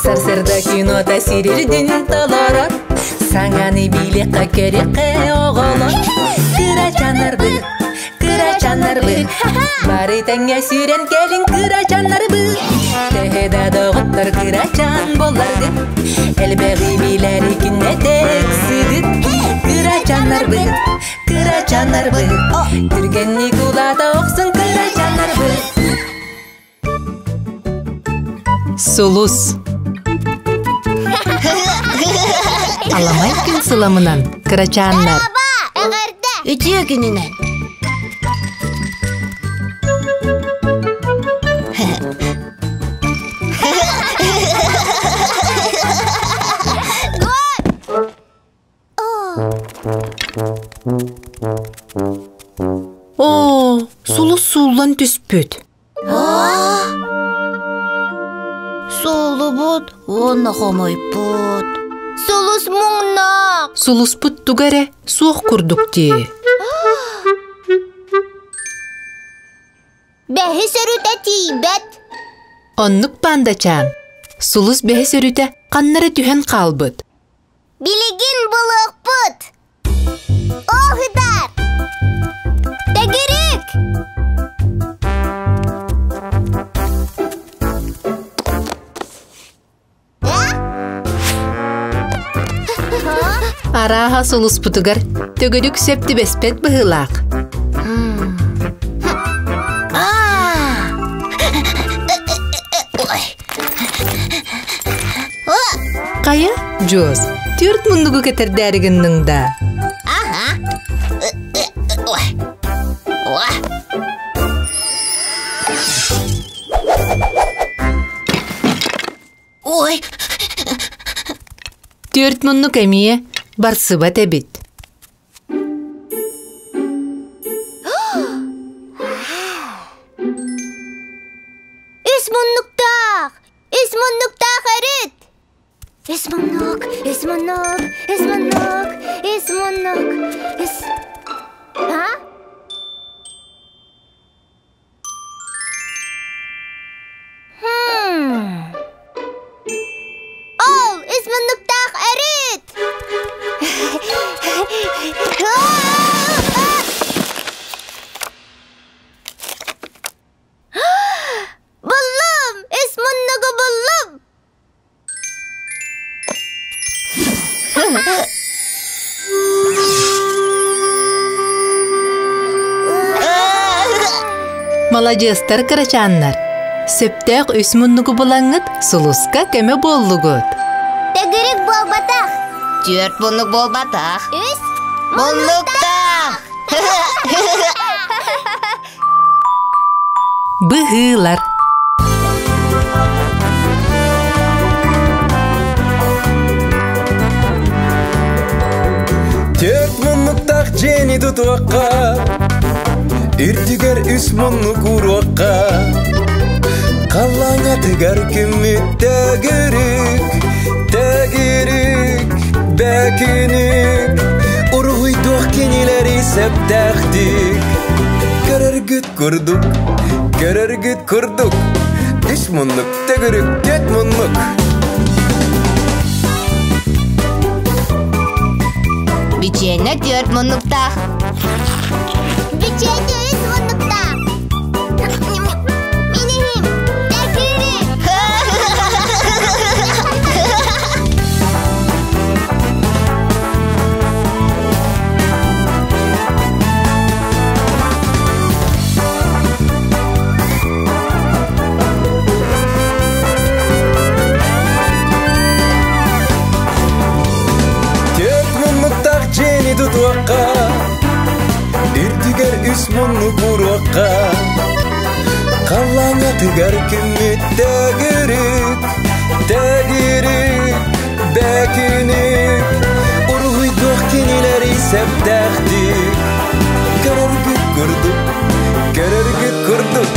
Сарсыарда кинота сирирдин толорор, Саҥаны билиэххэ көрүөххэ оҕолор. Кырачааннарбыт, кырачааннарбыт, Бары тэҥҥэ сүүрэн кэлиҥ кырачааннарбыт. Төһө да доҕоттор кырачаан буолларгыт, Элбэҕи билэри күннэтэ ыксыгыт. Кырачааннарбыт, кырачааннарбыт, Түргэнник улаата охсун кырачааннарбыт. Сулус Аламай күн сыламынан, кырачааннар. Үтүө күнүнэн. Оо, сулус сууллан түспүт. Сууллубут уонна хомойбут. Сулус муҥнаах. Сулуспут туга эрэ суох курдук дии. Бэһис өрүтэ тиийбэт. Оннук пандачаан. Сулус бэһис өрүтэ ханна эрэ түһэн хаалбыт. Билигин булуохпут. Ол ытар. Тегирик! Арааһа сулуспутугар төгүрүк сөп түбэспэт быһыылаах. Хайа, Дьуос, түөрт муннугу кэтэрдээри гынныҥ да? Ага. Ой. Түөрт муннук эмиэ барсыбат эбит. Үс муннуктаах! Үс муннуктаах өрүт! Үс муннук, үс муннук, үс муннук, үс муннук, үс... А? Хм. Ол үс муннуктаах өрүт! Буллум! Үс муннугу буллум! Маладьыастар кырачааннар! Сөптөөх үс муннугу булаҥҥыт сулуска көмө буоллугут. Төгүрүк буолбатах. Түөрт муннук буолбатах. Үс муннуктаах. Быһыылар Төрт муннуктаах дьиэни тутуохха, Үрдүгэр үс муннук ууруохха. Халлааҥатыгар күммүт төгүрүк, төгүрүк, бөкүнүк. Уруһуйдуох кинилэри сөптөөхтүк. Көрөргүт курдук, көрөргүт курдук. Үс муннук, төгүрүк, төрт муннук. Бичиэннэ түөрт муннуктаах. Бичиэннэ үс муннуктаах. Мин иһим, төгүрүк. Төрт муннуктаах дьиэни тутуохха, Үрдүгэр үс муннук ууруохха. Халлааҥатыгар күммүт төгүрүк, төгүрүк, бөкүнүк. Уруһуйдуох кинилэри сөптөөхтүк. Көрөргүт курдук, көрөргүт курдук.